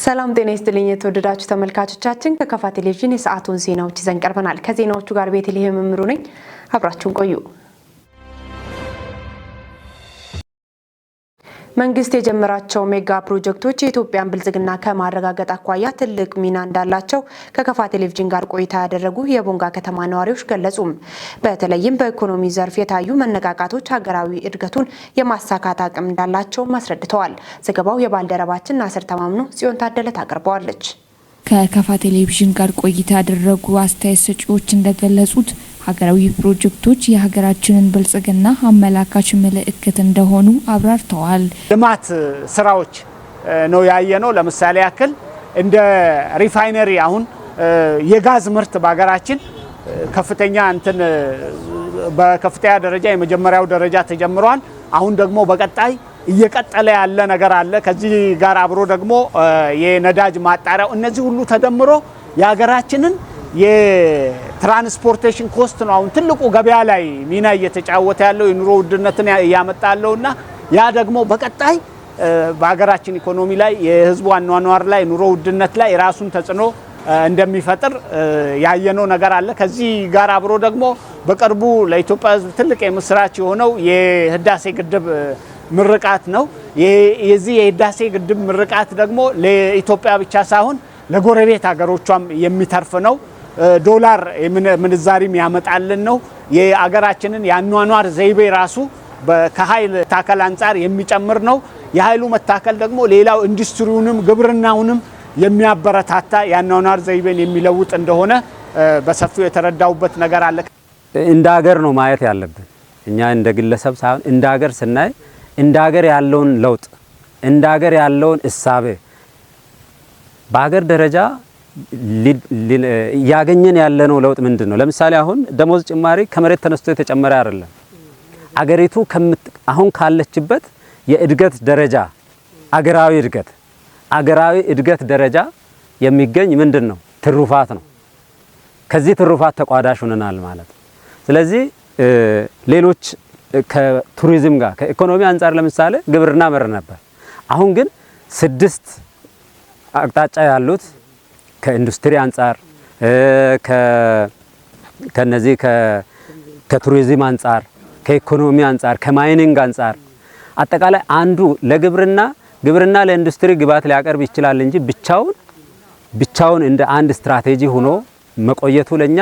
ሰላም ጤና ይስጥልኝ የተወደዳችሁ ተመልካቾቻችን፣ ከከፋ ቴሌቪዥን የሰዓቱን ዜናዎች ይዘን ቀርበናል። ከዜናዎቹ ጋር ቤተልሔም እምሩ ነኝ። አብራችሁን ቆዩ። መንግስት የጀመራቸው ሜጋ ፕሮጀክቶች የኢትዮጵያን ብልጽግና ከማረጋገጥ አኳያ ትልቅ ሚና እንዳላቸው ከከፋ ቴሌቪዥን ጋር ቆይታ ያደረጉ የቦንጋ ከተማ ነዋሪዎች ገለጹ። በተለይም በኢኮኖሚ ዘርፍ የታዩ መነቃቃቶች ሀገራዊ እድገቱን የማሳካት አቅም እንዳላቸውም አስረድተዋል። ዘገባው የባልደረባችን ናስር ተማምኖ፣ ጽዮን ታደለ ታቀርበዋለች። ከከፋ ቴሌቪዥን ጋር ቆይታ ያደረጉ አስተያየት ሰጪዎች እንደገለጹት ሀገራዊ ፕሮጀክቶች የሀገራችንን ብልጽግና አመላካች ምልክት እንደሆኑ አብራርተዋል። ልማት ስራዎች ነው ያየነው። ለምሳሌ ያክል እንደ refinery፣ አሁን የጋዝ ምርት በሀገራችን ከፍተኛ እንትን በከፍተኛ ደረጃ የመጀመሪያው ደረጃ ተጀምሯል። አሁን ደግሞ በቀጣይ እየቀጠለ ያለ ነገር አለ። ከዚህ ጋር አብሮ ደግሞ የነዳጅ ማጣሪያው፣ እነዚህ ሁሉ ተደምሮ የሀገራችንን የ transportation cost ነው አሁን ትልቁ ገበያ ላይ ሚና እየተጫወተ ያለው፣ የኑሮ ውድነትን እያመጣ ያለው። እና ያ ደግሞ በቀጣይ በሀገራችን ኢኮኖሚ ላይ፣ የህዝቡ አኗኗር ላይ፣ ኑሮ ውድነት ላይ የራሱን ተጽዕኖ እንደሚፈጥር ያየነው ነገር አለ። ከዚህ ጋር አብሮ ደግሞ በቅርቡ ለኢትዮጵያ ሕዝብ ትልቅ የምስራች የሆነው የህዳሴ ግድብ ምርቃት ነው። የዚህ የህዳሴ ግድብ ምርቃት ደግሞ ለኢትዮጵያ ብቻ ሳይሆን ለጎረቤት ሀገሮቿም የሚተርፍ ነው። ዶላር ምንዛሪም ያመጣልን ነው። የአገራችንን የአኗኗር ዘይቤ ራሱ ከኃይል መታከል አንጻር የሚጨምር ነው። የኃይሉ መታከል ደግሞ ሌላው ኢንዱስትሪውንም ግብርናውንም የሚያበረታታ፣ የአኗኗር ዘይቤን የሚለውጥ እንደሆነ በሰፊው የተረዳሁበት ነገር አለ። እንደ ሀገር ነው ማየት ያለብን። እኛ እንደ ግለሰብ ሳይሆን እንደ ሀገር ስናይ እንደ ሀገር ያለውን ለውጥ፣ እንደ ሀገር ያለውን እሳቤ፣ በሀገር ደረጃ እያገኘን ያለነው ለውጥ ምንድን ነው? ለምሳሌ አሁን ደሞዝ ጭማሪ ከመሬት ተነስቶ የተጨመረ አይደለም። አገሪቱ አሁን ካለችበት የእድገት ደረጃ፣ አገራዊ እድገት ደረጃ የሚገኝ ምንድን ነው? ትሩፋት ነው። ከዚህ ትሩፋት ተቋዳሽ ሆነናል ማለት ነው። ስለዚህ ሌሎች ከቱሪዝም ጋር፣ ከኢኮኖሚ አንጻር ለምሳሌ ግብርና መር ነበር። አሁን ግን ስድስት አቅጣጫ ያሉት ከኢንዱስትሪ አንጻር፣ ከነዚህ ከቱሪዝም አንጻር፣ ከኢኮኖሚ አንጻር፣ ከ mining አንጻር፣ አጠቃላይ አንዱ ለግብርና፣ ግብርና ለኢንዱስትሪ ግብዓት ሊያቀርብ ይችላል እንጂ ብቻውን ብቻውን እንደ አንድ ስትራቴጂ ሆኖ መቆየቱ ለኛ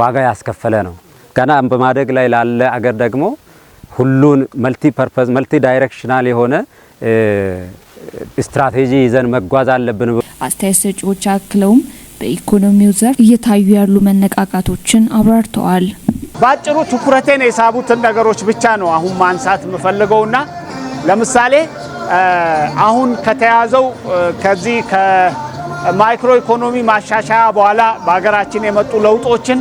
ዋጋ ያስከፈለ ነው። ገና በማደግ ላይ ላለ አገር ደግሞ ሁሉን multi purpose multi directional የሆነ ስትራቴጂ ይዘን መጓዝ አለብን። አስተያየት ሰጪዎች አክለውም በኢኮኖሚው ዘርፍ እየታዩ ያሉ መነቃቃቶችን አብራርተዋል። በአጭሩ ትኩረቴን የሳቡትን ነገሮች ብቻ ነው አሁን ማንሳት የምፈልገውና ለምሳሌ አሁን ከተያዘው ከዚህ ከማይክሮ ኢኮኖሚ ማሻሻያ በኋላ በሀገራችን የመጡ ለውጦችን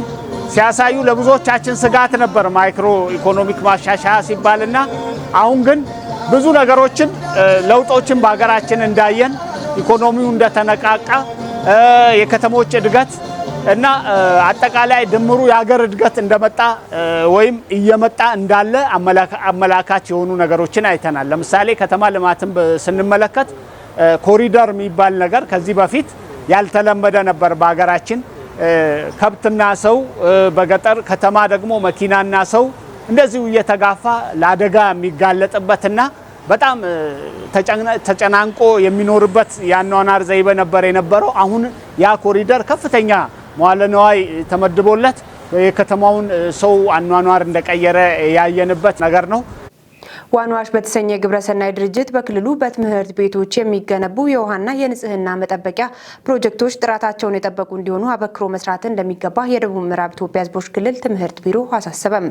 ሲያሳዩ ለብዙዎቻችን ስጋት ነበር macro economic ማሻሻያ ሲባልና አሁን ግን ብዙ ነገሮችን፣ ለውጦችን በሀገራችን እንዳየን፣ ኢኮኖሚው እንደተነቃቃ፣ የከተሞች እድገት እና አጠቃላይ ድምሩ የሀገር እድገት እንደመጣ ወይም እየመጣ እንዳለ አመላካች የሆኑ ነገሮችን አይተናል። ለምሳሌ ከተማ ልማትን ስንመለከት ኮሪደር የሚባል ነገር ከዚህ በፊት ያልተለመደ ነበር በሀገራችን። ከብትና ሰው በገጠር፣ ከተማ ደግሞ መኪናና ሰው እንደዚሁ እየተጋፋ ለአደጋ የሚጋለጥበትና በጣም ተጨናንቆ የሚኖርበት የአኗኗር ዘይቤ ነበር የነበረው። አሁን ያ ኮሪደር ከፍተኛ መዋለ ንዋይ ተመድቦለት የከተማውን ሰው አኗኗር እንደቀየረ ያየንበት ነገር ነው። One WASH በተሰኘ ግብረሰናይ ድርጅት በክልሉ በትምህርት ቤቶች የሚገነቡ የውሃና የንጽህና መጠበቂያ ፕሮጀክቶች ጥራታቸውን የጠበቁ እንዲሆኑ አበክሮ መስራት እንደሚገባ የደቡብ ምዕራብ ኢትዮጵያ ሕዝቦች ክልል ትምህርት ቢሮ አሳሰበም።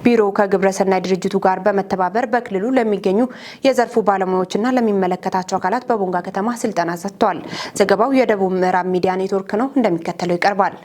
ቢሮው ከግብረሰናይ ድርጅቱ ጋር በመተባበር በክልሉ ለሚገኙ የዘርፉ ባለሙያዎችና ለሚመለከታቸው አካላት በቦንጋ ከተማ ስልጠና ሰጥቷል። ዘገባው የደቡብ ምዕራብ ሚዲያ ኔትወርክ ነው፣ እንደሚከተለው ይቀርባል።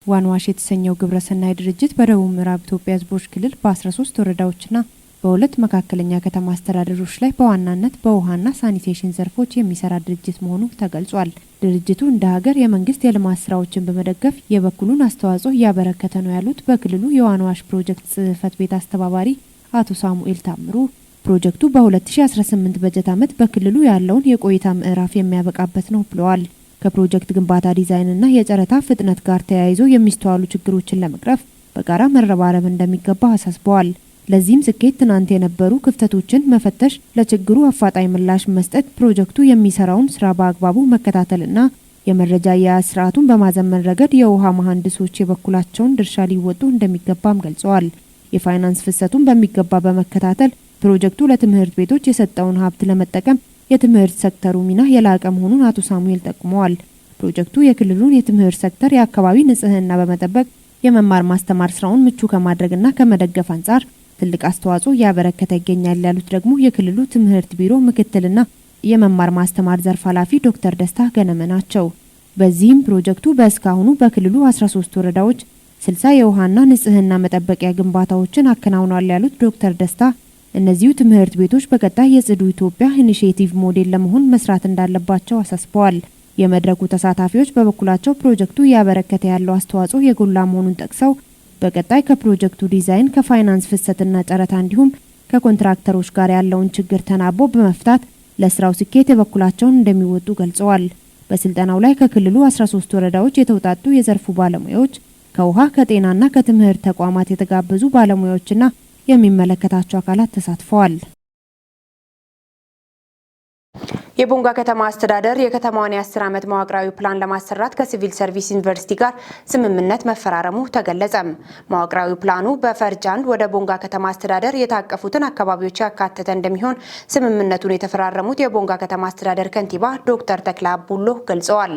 One WASH የተሰኘው ግብረሰናይ ድርጅት በደቡብ ምዕራብ ኢትዮጵያ ሕዝቦች ክልል በ13 ወረዳዎችና በሁለት መካከለኛ ከተማ አስተዳደሮች ላይ በዋናነት በውሃና ሳኒቴሽን ዘርፎች የሚሰራ ድርጅት መሆኑ ተገልጿል። ድርጅቱ እንደ ሀገር የመንግስት የልማት ስራዎችን በመደገፍ የበኩሉን አስተዋጽኦ እያበረከተ ነው ያሉት በክልሉ የ One WASH ፕሮጀክት ጽህፈት ቤት አስተባባሪ አቶ ሳሙኤል ታምሩ፣ ፕሮጀክቱ በ2018 በጀት ዓመት በክልሉ ያለውን የቆይታ ምዕራፍ የሚያበቃበት ነው ብለዋል። ከፕሮጀክት ግንባታ ዲዛይንና የጨረታ ፍጥነት ጋር ተያይዞ የሚስተዋሉ ችግሮችን ለመቅረፍ በጋራ መረባረብ እንደሚገባ አሳስበዋል። ለዚህም ስኬት ትናንት የነበሩ ክፍተቶችን መፈተሽ፣ ለችግሩ አፋጣኝ ምላሽ መስጠት፣ ፕሮጀክቱ የሚሰራውን ስራ በአግባቡ መከታተልና የመረጃ አያያዝ ስርዓቱን በማዘመን ረገድ የውሃ መሐንዲሶች የበኩላቸውን ድርሻ ሊወጡ እንደሚገባም ገልጸዋል። የፋይናንስ ፍሰቱን በሚገባ በመከታተል ፕሮጀክቱ ለትምህርት ቤቶች የሰጠውን ሀብት ለመጠቀም የትምህርት ሴክተሩ ሚና የላቀ መሆኑን አቶ ሳሙኤል ጠቁመዋል። ፕሮጀክቱ የክልሉን የትምህርት ሴክተር የአካባቢ ንጽህና በመጠበቅ የመማር ማስተማር ስራውን ምቹ ከማድረግና ከመደገፍ አንጻር ትልቅ አስተዋጽኦ እያበረከተ ይገኛል ያሉት ደግሞ የክልሉ ትምህርት ቢሮ ምክትልና የመማር ማስተማር ዘርፍ ኃላፊ ዶክተር ደስታ ገነመ ናቸው። በዚህም ፕሮጀክቱ በእስካሁኑ በክልሉ 13 ወረዳዎች 60 የውሃና ንጽህና መጠበቂያ ግንባታዎችን አከናውኗል ያሉት ዶክተር ደስታ እነዚሁ ትምህርት ቤቶች በቀጣይ የጽዱ ኢትዮጵያ ኢኒሼቲቭ ሞዴል ለመሆን መስራት እንዳለባቸው አሳስበዋል። የመድረኩ ተሳታፊዎች በበኩላቸው ፕሮጀክቱ እያበረከተ ያለው አስተዋጽኦ የጎላ መሆኑን ጠቅሰው በቀጣይ ከፕሮጀክቱ ዲዛይን፣ ከፋይናንስ ፍሰትና ጨረታ እንዲሁም ከኮንትራክተሮች ጋር ያለውን ችግር ተናቦ በመፍታት ለስራው ስኬት የበኩላቸውን እንደሚወጡ ገልጸዋል። በስልጠናው ላይ ከክልሉ 13 ወረዳዎች የተውጣጡ የዘርፉ ባለሙያዎች፣ ከውሃ፣ ከጤናና ከትምህርት ተቋማት የተጋበዙ ባለሙያዎችና የሚመለከታቸው አካላት ተሳትፈዋል። የቦንጋ ከተማ አስተዳደር የከተማዋን የ10 ዓመት መዋቅራዊ ፕላን ለማሰራት ከሲቪል ሰርቪስ ዩኒቨርሲቲ ጋር ስምምነት መፈራረሙ ተገለጸ። መዋቅራዊ ፕላኑ በፈርጅ አንድ ወደ ቦንጋ ከተማ አስተዳደር የታቀፉትን አካባቢዎች ያካተተ እንደሚሆን ስምምነቱን የተፈራረሙት የቦንጋ ከተማ አስተዳደር ከንቲባ ዶክተር ተክለ አቡሎ ገልጸዋል።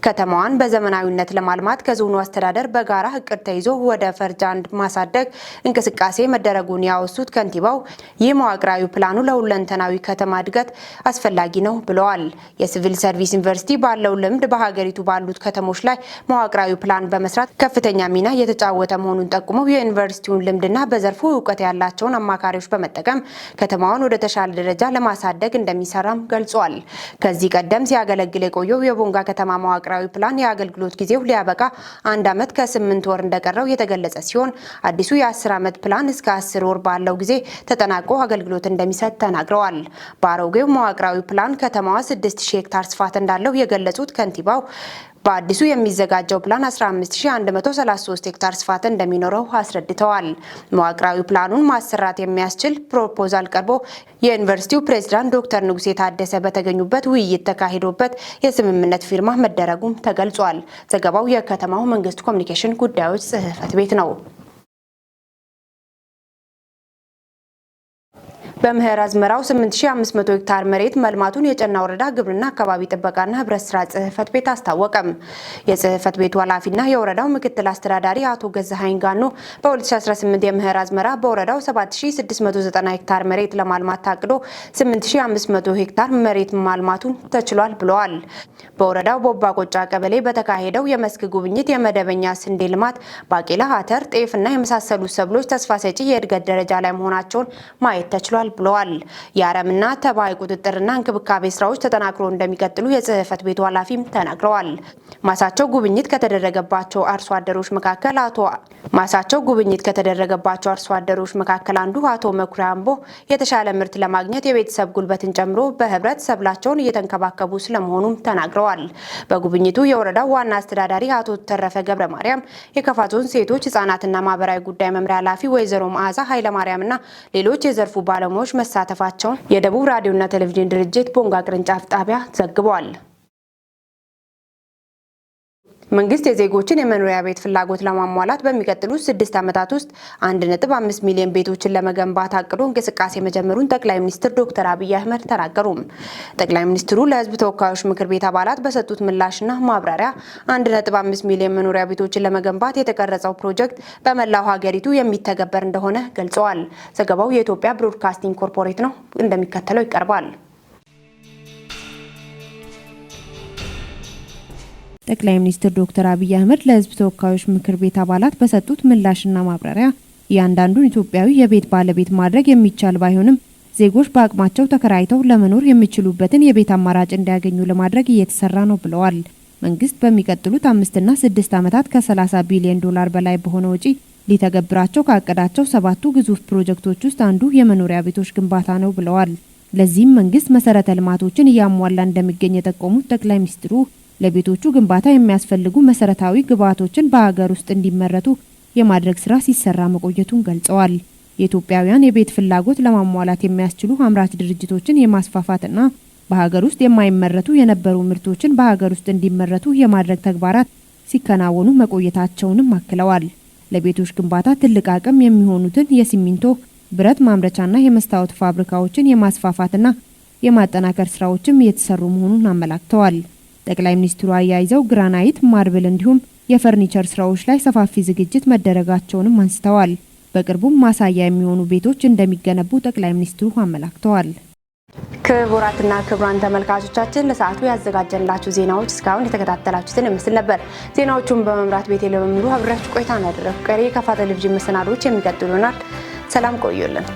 ከተማዋን በዘመናዊነት ለማልማት ከዞኑ አስተዳደር በጋራ እቅድ ተይዞ ወደ ፈርጅ አንድ ማሳደግ እንቅስቃሴ መደረጉን ያወሱት ከንቲባው ይህ መዋቅራዊ ፕላኑ ለሁለንተናዊ ከተማ እድገት አስፈላጊ ነው ብለዋል። የሲቪል ሰርቪስ ዩኒቨርሲቲ ባለው ልምድ በሀገሪቱ ባሉት ከተሞች ላይ መዋቅራዊ ፕላን በመስራት ከፍተኛ ሚና የተጫወተ መሆኑን ጠቁመው የዩኒቨርሲቲውን ልምድና በዘርፉ እውቀት ያላቸውን አማካሪዎች በመጠቀም ከተማዋን ወደ ተሻለ ደረጃ ለማሳደግ እንደሚሰራም ገልጿል። ከዚህ ቀደም ሲያገለግል የቆየው የቦንጋ ከተማ መዋቅራዊ ፕላን የአገልግሎት ጊዜው ሊያበቃ 1 ዓመት ከ8 ወር እንደቀረው የተገለጸ ሲሆን አዲሱ የ10 ዓመት ፕላን እስከ 10 ወር ባለው ጊዜ ተጠናቆ አገልግሎት እንደሚሰጥ ተናግረዋል። በአሮጌው መዋቅራዊ ፕላን ከተማዋ 6000 ሄክታር ስፋት እንዳለው የገለጹት ከንቲባው በአዲሱ የሚዘጋጀው ፕላን 15133 ሄክታር ስፋት እንደሚኖረው አስረድተዋል። መዋቅራዊ ፕላኑን ማሰራት የሚያስችል ፕሮፖዛል ቀርቦ የዩኒቨርሲቲው ፕሬዝዳንት ዶክተር ንጉሴ ታደሰ በተገኙበት ውይይት ተካሂዶበት የስምምነት ፊርማ መደረጉም ተገልጿል። ዘገባው የከተማው መንግስት ኮሚኒኬሽን ጉዳዮች ጽህፈት ቤት ነው። በመኸር አዝመራው 8500 ሄክታር መሬት መልማቱን የጨና ወረዳ ግብርና አካባቢ ጥበቃና ህብረት ስራ ጽህፈት ቤት አስታወቀ። የጽህፈት ቤቱ ኃላፊና የወረዳው ምክትል አስተዳዳሪ አቶ ገዛሀኝ ጋኖ በ2018 የመኸር አዝመራ በወረዳው 7690 ሄክታር መሬት ለማልማት ታቅዶ 8500 ሄክታር መሬት ማልማቱን ተችሏል ብለዋል። በወረዳው ቦባ ቆጫ ቀበሌ በተካሄደው የመስክ ጉብኝት የመደበኛ ስንዴ ልማት፣ ባቄላ፣ አተር፣ ጤፍና የመሳሰሉ ሰብሎች ተስፋ ሰጪ የእድገት ደረጃ ላይ መሆናቸውን ማየት ተችሏል ብለዋል። የአረምና ተባይ ቁጥጥርና እንክብካቤ ስራዎች ተጠናክሮ እንደሚቀጥሉ የጽህፈት ቤቱ ኃላፊም ተናግረዋል። ማሳቸው ጉብኝት ከተደረገባቸው አርሶ አደሮች መካከል አንዱ አቶ መኩሪያ አምቦ የተሻለ ምርት ለማግኘት የቤተሰብ ጉልበትን ጨምሮ በህብረት ሰብላቸውን እየተንከባከቡ ስለመሆኑም ተናግረዋል። በጉብኝቱ የወረዳው ዋና አስተዳዳሪ አቶ ተረፈ ገብረ ማርያም፣ የከፋ ዞን ሴቶች ህጻናትና ማህበራዊ ጉዳይ መምሪያ ኃላፊ ወይዘሮ መዓዛ ኃይለማርያምና ሌሎች የዘርፉ ባለሙያዎች መሳተፋቸውን የደቡብ ራዲዮና ቴሌቪዥን ድርጅት ቦንጋ ቅርንጫፍ ጣቢያ ዘግቧል። መንግስት የዜጎችን የመኖሪያ ቤት ፍላጎት ለማሟላት በሚቀጥሉት 6 ዓመታት ውስጥ 1.5 ሚሊዮን ቤቶችን ለመገንባት አቅዶ እንቅስቃሴ መጀመሩን ጠቅላይ ሚኒስትር ዶክተር አብይ አህመድ ተናገሩ። ጠቅላይ ሚኒስትሩ ለህዝብ ተወካዮች ምክር ቤት አባላት በሰጡት ምላሽና ማብራሪያ 1.5 ሚሊዮን መኖሪያ ቤቶችን ለመገንባት የተቀረጸው ፕሮጀክት በመላው ሀገሪቱ የሚተገበር እንደሆነ ገልጸዋል። ዘገባው የኢትዮጵያ ብሮድካስቲንግ ኮርፖሬት ነው፣ እንደሚከተለው ይቀርባል። ጠቅላይ ሚኒስትር ዶክተር አብይ አህመድ ለህዝብ ተወካዮች ምክር ቤት አባላት በሰጡት ምላሽና ማብራሪያ እያንዳንዱን ኢትዮጵያዊ የቤት ባለቤት ማድረግ የሚቻል ባይሆንም ዜጎች በአቅማቸው ተከራይተው ለመኖር የሚችሉበትን የቤት አማራጭ እንዲያገኙ ለማድረግ እየተሰራ ነው ብለዋል። መንግስት በሚቀጥሉት 5ና 6 ዓመታት ከ30 ቢሊዮን ዶላር በላይ በሆነ ወጪ ሊተገብራቸው ካቀዳቸው 7ቱ ግዙፍ ፕሮጀክቶች ውስጥ አንዱ የመኖሪያ ቤቶች ግንባታ ነው ብለዋል። ለዚህም መንግስት መሰረተ ልማቶችን እያሟላ እንደሚገኝ የጠቆሙት ጠቅላይ ሚኒስትሩ ለቤቶቹ ግንባታ የሚያስፈልጉ መሰረታዊ ግብዓቶችን በሀገር ውስጥ እንዲመረቱ የማድረግ ስራ ሲሰራ መቆየቱን ገልጸዋል። የኢትዮጵያውያን የቤት ፍላጎት ለማሟላት የሚያስችሉ አምራች ድርጅቶችን የማስፋፋትና በሀገር ውስጥ የማይመረቱ የነበሩ ምርቶችን በሀገር ውስጥ እንዲመረቱ የማድረግ ተግባራት ሲከናወኑ መቆየታቸውንም አክለዋል። ለቤቶች ግንባታ ትልቅ አቅም የሚሆኑትን የሲሚንቶ፣ ብረት ማምረቻና የመስታወት ፋብሪካዎችን የማስፋፋትና የማጠናከር ስራዎችም እየተሰሩ መሆኑን አመላክተዋል። ጠቅላይ ሚኒስትሩ አያይዘው ግራናይት፣ ማርብል እንዲሁም የፈርኒቸር ስራዎች ላይ ሰፋፊ ዝግጅት መደረጋቸውንም አንስተዋል። በቅርቡም ማሳያ የሚሆኑ ቤቶች እንደሚገነቡ ጠቅላይ ሚኒስትሩ አመላክተዋል። ክቡራትና ክቡራን ተመልካቾቻችን፣ ለሰዓቱ ያዘጋጀንላችሁ ዜናዎች እስካሁን የተከታተላችሁትን ይመስል ነበር። ዜናዎቹን በመምራት ቤቴ ለመምሩ አብሬያችሁ ቆይታ ነው ያደረኩ። ቀሪ የካፋ ቴሌቪዥን መሰናዶዎች የሚቀጥሉ ይሆናል። ሰላም ቆዩልን።